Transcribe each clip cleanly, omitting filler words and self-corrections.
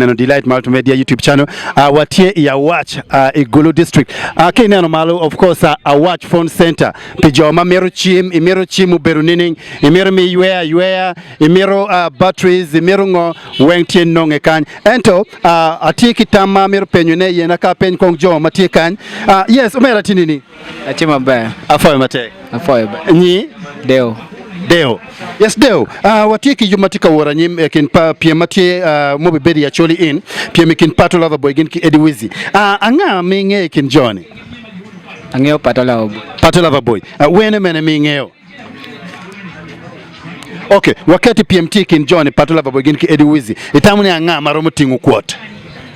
Neno Delight Multimedia YouTube channel. Uh, watye i Awach uh, i Gulu district. Uh, ka ineno malo of course uh, Awach Phone Center pi jo ma mito cim, imito cim obedo nining, imito mi yweya ayweya, imito uh, batteries, imito ngo weng tye nonge kany. Ento uh, atye ki tam ma amito penyo ne yena ka apeny kong jo ma tye kany. Uh, yes, omera tye nining? Atye maber. Apwoyo matek. Apwoyo ber. Nyi? Deo. Deo. Yes, Deo. Uh, watye ki yub ma tye ka wot anyim i kin pa pyem ma tye uh, ma obibedo i Acholi Inn, pyem i kin Pato Lover Boy gin ki Eddie Wizzy. Uh, anga ma ingeyo i kin jo-ni? Angeyo Pato Lover Boy. Pato Lover Boy. Uh, wene mene ma ingeyo? Ok, waket i pyem tye i kin jo-ni Pato Lover Boy gin ki Eddie Wizzy. Itamo ni anga ma romo tingo kwot?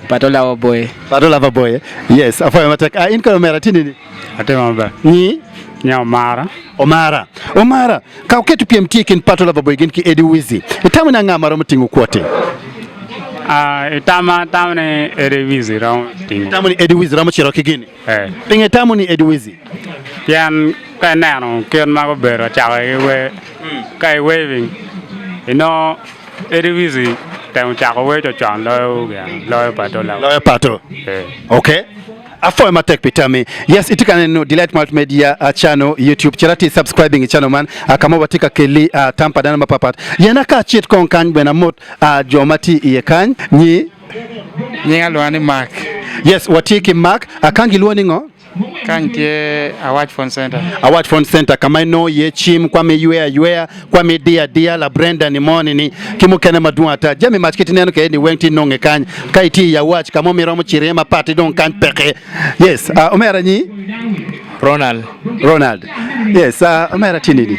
Pato Lover Boy. Pato Lover Boy. Yes, apwoyo matek. Ah, in kono omera tye nini? Atye maber. Nyi? Nya Omara. Omara. Omara, ka waketo pyem tye i kin Pato Lover Boy gin ki Eddie Wizzy. Itamo ni anga ma romo tingo kwot-ti? Ah, itama atamo ni Eddie Wizzy romo tingo. Itamo ni Eddie Wizzy romo cito ki gini? Eh. Pingo itamo ni Eddie Wizzy? Pien ka ineno kit ma gubedo cako ki wer, ka i waving inongo Eddie Wizzy temo cako wer cocon loyo gin loyo Pato Lover. Loyo Pato. Eh. Okay. Apwoyo matek pi tammi. Yes, itye ka neno Delight Multimedia uh, channel YouTube. Cit ati subscribing i channel man uh, ka ma watye ka kelli uh, tam pa dano mapapat. Yena ka acit kong kany bene amot uh, jo ma tye iye kany. Nyi Nyinga lwonga ni Mark. Yes, watye ki Mark. Kany gilwongo ni ngo? Kany tye Awac Phone Center. Awac Phone Center ka ma inongo iye cim, kwa me yweyo ayweya, kwa me diyo adiya, la Brenda ni moni ni ki mukene madwong ata. Jami mac kit ineno kwede ni weng tye nonge kany. Ka itye i Awac ka mo ma iromo cito iye mapat ki dong kany peke. Yes, uh, omera nyi? Ronald. Ronald. Yes, uh, omera tye nini?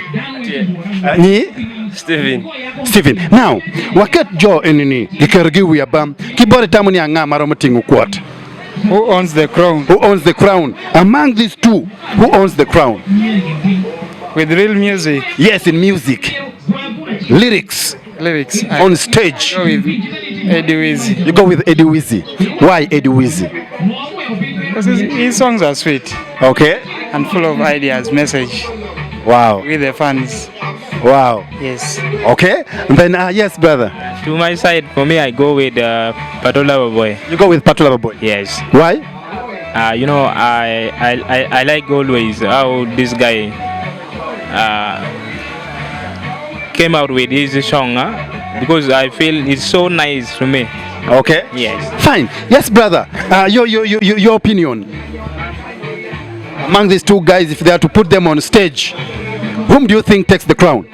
Uh, nyi? Steven. Stephen. Now, waket jo eni-ni giketogi i wi abam ki bote tamo ni anga ma romo tingo kwot? Who owns the crown? Who owns the crown? Among these two, who owns the crown? With real music. Yes, in music. Lyrics. Lyrics. On stage. I go with Eddie Wizzy. You go with Eddie Wizzy. Why Eddie Wizzy? Because his, his songs are sweet. Okay. And full of ideas, message. Wow. With the fans. Wow. Yes. Okay. And then, uh, yes, brother. To my side, for me, I go with uh, Pato Lover Boy. You go with Pato Lover Boy? Yes. Why? Uh, you know, I, I, I, I like always how this guy uh, came out with his song huh? because I feel it's so nice to me. Okay. Yes. Fine. Yes, brother. Uh, your, your, your, your opinion among these two guys, if they are to put them on stage, whom do you think takes the crown?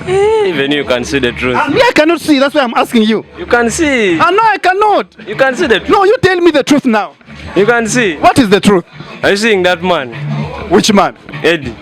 Even you can see the truth. Uh, me, I cannot see. That's why I'm asking you. You can see. Uh, no, I cannot. You can see the truth. No, you tell me the truth now. You can see. What is the truth? Are you seeing that man? Which man? Eddie.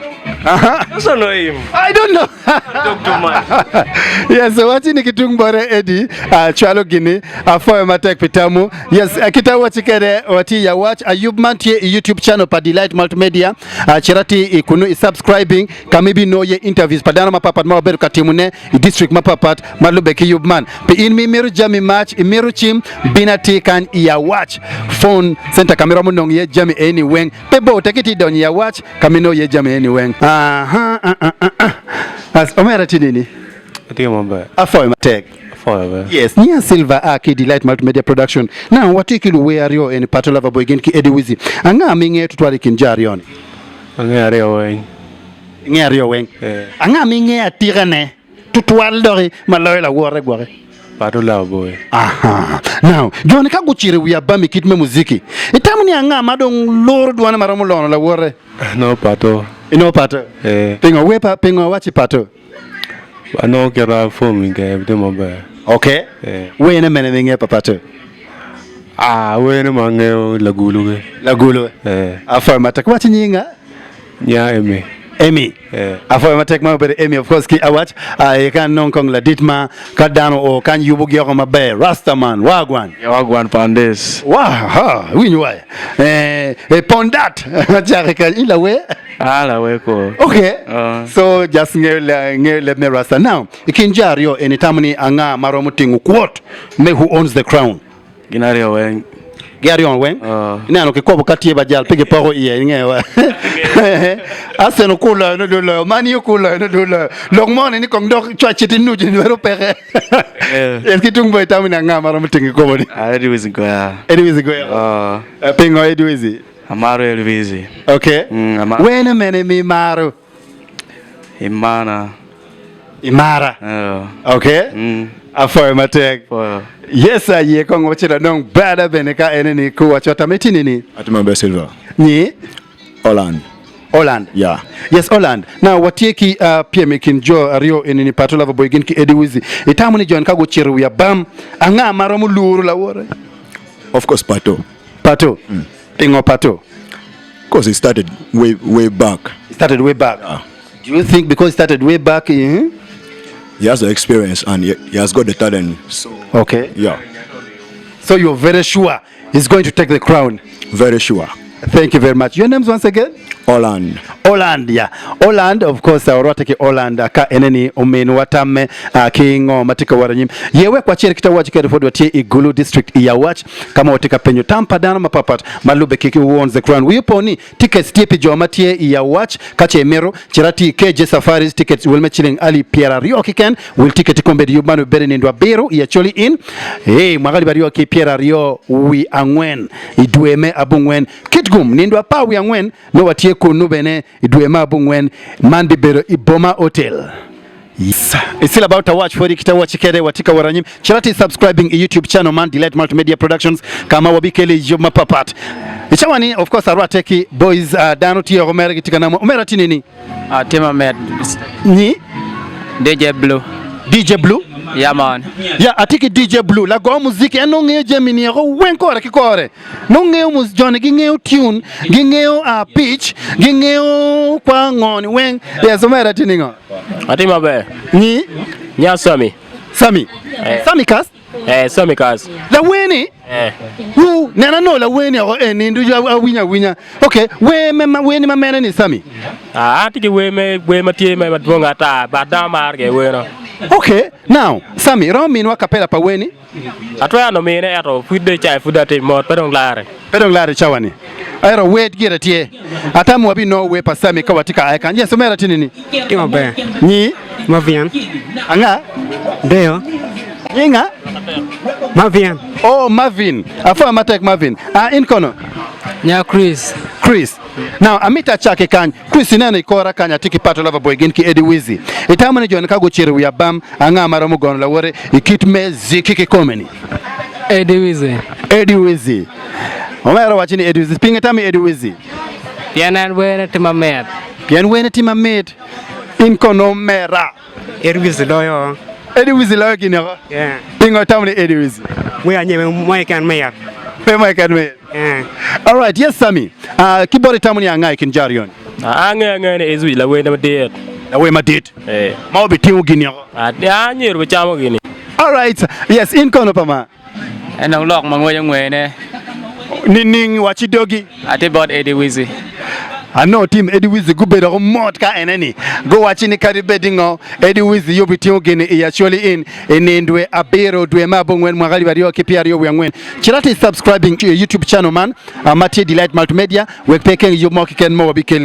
Uh-huh. You also know him. I don't know. Talk too much. yes, wachi ni kitung bore Eddie uh, chwalo gini afoyo matek pitamu. Yes, uh, kita wachi kede wati ya watch Ayub man tye i YouTube channel pa Delight Multimedia. Uh, chirati i kunu i subscribing kamibi no ye interviews pa dano mapapat ma wabedo ka timone i district mapapat ma lube ki yub man. Pi in mi mito jami mac, imito cim, bin atir kany i Awac Phone Center kama iromo nongo iye jami eni weng. Pe bor tek itye donyo i Awac kama inongo iye jami eni weng. Aha, ah, ah, ah, ah. As, omera tye nini? Atye maber. Apwoyo matek. Apwoyo ber. Yes, Nia Silva a ki Delight Multimedia Production. Now, watye ki luwer aryo eni, Pato Lover Boy gin ki Eddie Wizzy. Anga ma ingeyo tutwal i kin jo aryo-ni? Angeyo aryo weng. Ingeyo aryo weng? Eh. Anga ma ingeyo atikane tutwal doki ma loyo lawote gwoki? Pato Lover Boy. Aha. Now, jo-ni ka gucito i wi abam i kit me muziki, itamo ni anga ma dong luro dwane ma romo lono lawote? Anongo Pato. Inongo Pato? Eh. Pingo? We pa, pingo awacci Pato? Anongo kita performing kede tye maber. Okay. Eh. Wene mene ma ingeyo pa Pato? Ah, wene ma angeyo lagulu ki. Lagulu? Eh. Apwoyo matek. Wac nyinga? Nya Emmy. Emmy. Eh. Apwoyo matek ma obedo Emmy of course ki awac aye ka anong kong ladit ma ka dano oo kany yubo gi oko maber Rastaman wagwan. Wagwan Pandes. Wa ha winyo wa eh eh pondat acake kany in lawer? Ah lawer ko. Okay. Uh. So just ngeyo ngeyo leb me Rasta. Now i kin jo aryo eni itamo ni anga ma romo tingo kwot me who owns the crown? Gin aryo weng. Gi aryo weng? Ineno kikopo ka tye bajal pe gipoko iye ingeyo wa. Arsenal ku loyo no loyo, Man U ku loyo no loyo. Lok moni ni kong dok cwac citi nuc ni wero peke. Yes ki tung boy tamo ni anga ma romo tingo kikopo ni? Eddie Wizi goya. Eddie Wizi goya. Pingo Eddie Wizi? Amaro Eddie Wizi. Okay. Amaro. Wene mene mi maro? Imana. Imara. Okay. Afoyo matek. Yes, ayie kong wacito dong bada bene ka ene ni ku waco tame tini ni. Atimo maber Silver. Nyi? Holland. Holland. Yeah. Yes, Holland. Now watye ki pyem i kin jo aryo eni ni Pato Lover Boy gin ki Eddie Wizzy. Itamo ni jon ka gucito wi abam, anga ma romo luru lawote? Of course Pato. Pato. Pingo Pato? Because he started way way back. He started way back. Yeah. Do you think because he started way back? He has the experience and he has got the talent. So Okay. Yeah. So you're very sure he's going to take the crown? Very sure. Thank you very much. Your names once again? Holland. Holland, yeah. Holland, of course, orwate ki Holland ka eneni ominwa tamme ki ngo ma tye ka wot anyim. Ye wek wacit ki te wac kede pwod watye i Gulu district i Awac ka ma watye ka penyo tam pa dano mapapat ma lubbe ki Who Owns the Crown. Wiyi opo ni tickets tye pi jo ma tye i Awac ka ce imito cit ati i KJ Safaris tickets wel me ciling alip 20 keken. Wil ticket i kombeddi yub man obedo i nindo abiro i Acholi Inn i mwaka 2024 i dwe me abongwen. Kitgum nindo 14 nongo watye kunnu bene i dwe me abongwen man bibedo i Boma Hotel. Yes. It's still about a watch pwod kita watch kede watye ka wot anyim. Cit ati subscribing i YouTube channel man Delight Multimedia Productions ka ma wabikelo i yub mapapat. I cawa ni of course arwatte ki boys dano tye oko mere gitye ka namo. Omera tye nini? Atye mamet. Nyi? DJ Blue. DJ Blue? Yeah man. Yeah, atye ki DJ Blue. Lago muziki en nongo ngeyo jami ni oko weng kore ki kore. Nongo ngeyo muz joni gingeyo tune, gingeyo pitch, gingeyo kwa ngo ni weng. Yes, omera tye ningo? Atye maber. Nyi? Nya Sami. Sami? Eh. Sami kas? Eh, Sami kas. Laweni? Eh. Wu, nena no laweni oko eni nducu awinya awinya. Okay, wer me weni ma mene ni Sami? Ah, atye ki wer me wer ma tye me madwong ata, but dano maro ke werno. Okay, now, Sami, iromo minwa kapela pa weni? Atwero no mine ento pud dong ca pud atye mot pe dong lare. Pe dong lare cawa ni. Ento wer gire tye. Atamo wabi nongo wer pa Sami ka watye ka a kany. Yes, omera tye nini? Tye maber. Nyi? Mavian. Anga? Deo. Nyi nga? Mavian. Oh, Marvin. Apwoyo matek Marvin. Ah, in kono? Nya Chris. Chris. Now, amito acake kany. Chris ineno i kora kany atye ki Pato Lover Boy gin ki Eddie Wizzy. Itamo ni joni ka gucito i wi abam, anga ma romo gono lawote i kit me ziki kikome ni? Eddie Wizzy. Eddie Wizzy. Omera owaco ni Eddie Wizzy. Pingo itamo ni Eddie Wizzy? Pien en wene tye mamit. Pien wene tye mamit. In kono omera? Eddie Wizzy loyo. Eddie Wizzy loyo gini oko? Yeah. Pingo itamo ni Eddie Wizzy? Wer anyeme mo keken mit. Pe mo keken mit. Yeah. All right, yes Sammy. Ki bot itamo ni anga i kin jo aryo ni? Angeyo angeya ni Eddie Wizzy lawer madit. Lawer madit. Eh. Ma obitingo gini oko. Anyero bicamo gini. All right. Yes, in kono pa ma? En dong lok ma ngweco ngwene. Nining waci dogi? Atye bot Eddie Wizzy. Anongo tim Eddie Wizzy gubedo ko mot ka eneni. Guwaci ni kadi bed ngo, Eddie Wizzy yubi tingo gini i Acholi Inn i nindwe abiro dwe me abongwen mwaka 2024. Cit ati subscribing i YouTube channel man ma tye Delight Multimedia wek pe ikeng yub mo keken ma wabikeli.